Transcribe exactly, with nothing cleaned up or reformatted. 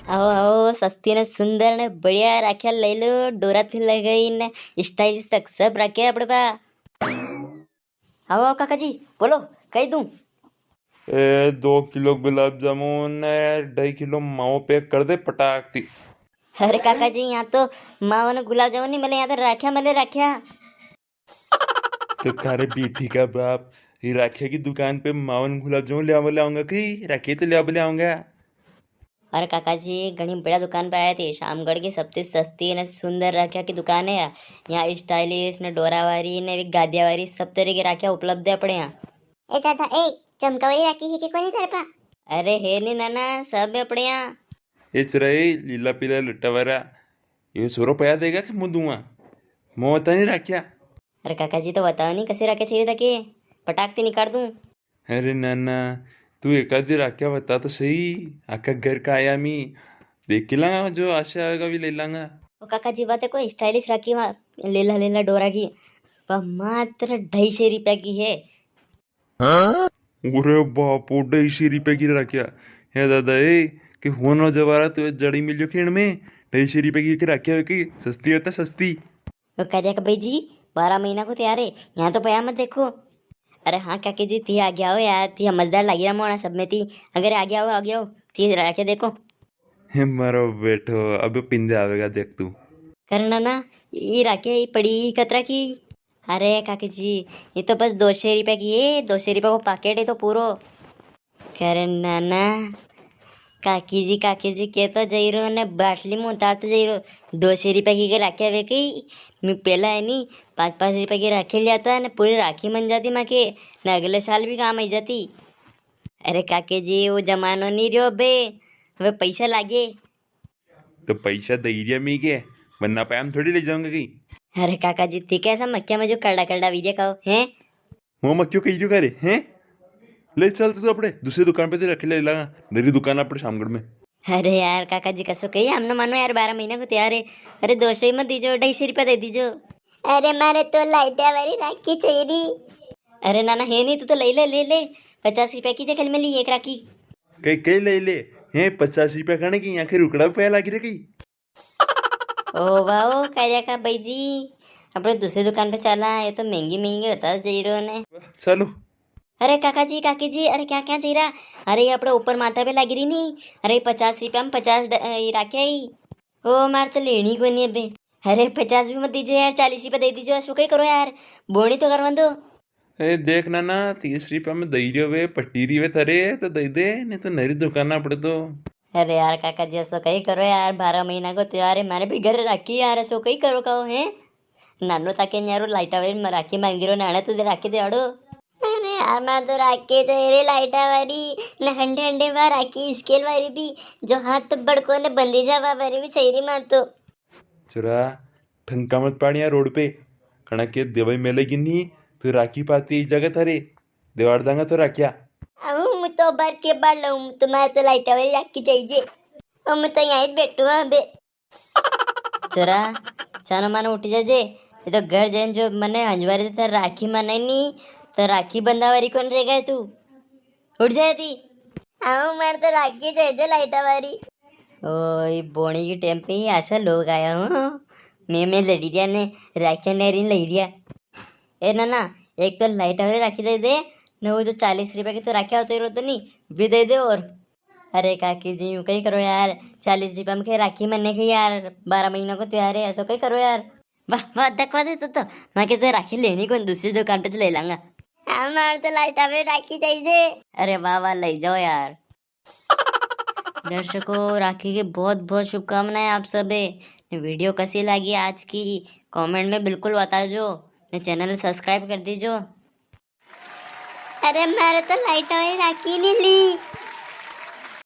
आओ, आओ, सस्ती ने सुंदर ने बढ़िया राख्या ले लो, डोरा थी लगाई ने स्टाइल तक सब राख्या आपणे पा। आओ, आओ काका जी, बोलो, कई दूं? ए, दो किलो गुलाब जामुन ने ढाई किलो मावो पैक कर दे पटाक थी। अरे काका जी, यहाँ तो मावो ने गुलाब जामुन नी मिले, यहाँ तो राख्या मिले, राख्या। तो थारे बेटी का बाप, ये राख्या की दुकान पे मावो ने गुलाब जामुन ले आवा ले आऊंगा कई, राख्या तो ले आवा ले आऊंगा। अरे काका जी, घणी बढ़िया दुकान पे आया थे। शामगढ़ की सबसे सस्ती ने सुंदर राख्या की दुकान है। यहाँ स्टाइलिश ने डोरा वारी ने गादिया वारी सब तरह की राख्या उपलब्ध है अपने यहाँ। ए दादा, ए चमका वाली राखी है कि कोनी थारे पा? अरे है नी नाना, सब है अपने यहाँ। ए चुराई, लीला पीला लट्टा वाला, ये सोरो पया देगा कि मूं दूंगा? मूं बता नी राख्या। अरे काका जी, तो बताओ नी, कसी राख्या चाहिए था के पटाक ती निकाल दूं। अरे नाना, तू एकादी राख्या बता तो सही, आखा घर का आया मी, देखी लांगा, जो आशा आवेगा भी ले लांगा। ओ काका जी, बात है कोई स्टाइलिश राखी वा-, लेला लेला डोरा की, पर मात्र ढाई सौ रुपया की है। हाँ? अरे बापो, ढाई सौ रुपया की राख्या? हे दादा, ए, के होनो जवारा तो जड़ी मिलियो खेण में, ढाई सौ रुपया की राख्या है कि सस्ती होता सस्ती। तो कह दिया कि भाई जी, बारह महीना को तैयार है, यहाँ तो पया मत देखो। अरे हाँ काकी जी, ती आ गया हो यार, ती समझदार लागी रहा मोना सब में ती। अगर आ गया हो, आ गया हो, ती राख्या देखो। हे मारो बेटो, अब पिंदे आवेगा देख तू। करना ना, ये राख्या ये पड़ी कतरा की? अरे काकी जी, ये तो बस दो सौ रुपया की है, दो सौ रुपया को पैकेट है तो पूरो। करे नाना, काकी जी, काकी जी कहतो जई रो ने बाटली में उतारतो जई रो। दो सौ रुपया की के राख्या वे कई, मैं पहला है नी, पाँच पाँच रुपया की राखी लिया था ने पूरी राखी मन जाती माँ के, ने अगले साल भी काम आई जाती। अरे काकी जी, वो जमानो नी रह्यो बे, वे पैसा लागे। तो पैसा दई रिया मी के, वरना पे हम थोड़ी ले जाऊंगा कहीं। अरे काका जी, ती कैसा मक्या में जो करड़ा करड़ा वीडियो का हो, हैं? वो मक्यो कही रियो का रे, हैं? ले चल तू अपने दूसरी दुकान पे ते राखी ले लांगा, नरी दुकान अपने शामगढ़ में। अरे यार काका जी, कसो कही, हम ना मानो यार, बारह महीना को तैयार है। अरे दो सौ ही मत दीजो, ढाई सौ रुपया दे दीजो। अरे मारे तो लाइटा वाली राखी चाहिए नी। अरे नाना, है नी, तू तो ले ले, ले ले, पचास रुपया की जगह में ली एक राखी। कई, कई ले ले, हैं, पचास रुपया खाने की, यहाँ के रुकड़ा पे लागी रे कई। ओ वाओ, कार्या का भाई जी, अपने दूसरी दुकान पे चला, ये तो महंगी महंगी होता जई रो ने। चलो। अरे काका जी, काकी जी, अरे क्या क्या जई रा? अरे ये अपने ऊपर माथा पे लागी री नी, अरे पचास रुपया में पचास ड-, अ, ये राख्या ही। ओ मार तो लेनी कोनी अबे। अरे पचास भी मत दीजो यार, चालीस रुपया दे दीजो, असो कई करो यार, बोनी तो करवा दो। ए, देख ना, ना, तीस रुपया में दई रियो वे, पटी री वे थारे, तो दई दे, नी तो नरी दुकान ना पड़े तो। अरे यार काका जी, असो कई करो यार, बारह महीना को त्योहार है, मारे भी घर राखी यार, असो कई करो कहो, हैं? नानो ताके न्यारो लाइटा वाली म-, राखी मांगी रो, नाने तो राखी दे आड़ो। अरे यार, मारे तो राखी चाहिए रे, लाइटा वाली, न हंडे हंडे वा राखी, स्केल वाली भी, जो हाथ बड़को ने बंदी जावा वाली भी चाहिए रे मारे तो। चुरा, ठंका मत पाड़िया रोड पे, कणा के देवाई मेलेगी नी, तो राखी पाती जगह थारे, देवाड़ दांगा तो राख्या। अब मु तो बार के बार लऊं, तुम्हारे तो लाइटा वाली राखी चाहिए। अब मु तो यहाँ ही बैठू हूँ अबे। चोरा, चानो मानो उठी जाजे, ये तो घर जाइन जो मने हंजवारी दे थारे राखी मनाई नी, तो राखी बंधावारी कौन रहेगा तू? उठ जाए ती। आओ, मार तो राखी चाहिए लाइटा वाली। ओ, ये बोनी की टेम पे ही ऐसा लोग आया हूँ। मैं, मैं लड़ी रिया ने राखिया ने रिन लई रिया। ए ना ना, एक तो लाइटा वाली राखी दे दे, ने वो जो चालीस रुपया की तो राख्या होतो ही रोतो नी, भी दे दे और। अरे काकी जी, यूं कई करो यार, चालीस रुपया में के राखी मने के यार, बारह महीना को त्योहार है, ऐसा कई करो यार। वाह, वाह, दकवा दे तो, तो। मैं कहते राखी लेनी कौन, दूसरी दुकान पे तो ले लांगा। हमारे तो लाइटा वाली राखी चाहिए। अरे वाह, वाह, ले जाओ यार। दर्शकों, राखी की बहुत बहुत शुभकामनाएं आप सबे। ने वीडियो कसी लागी आज की, कमेंट में बिल्कुल बताजो। ने चैनल सब्सक्राइब कर दीजो। अरे, मारे तो लाइटा वाली राखी नी ली।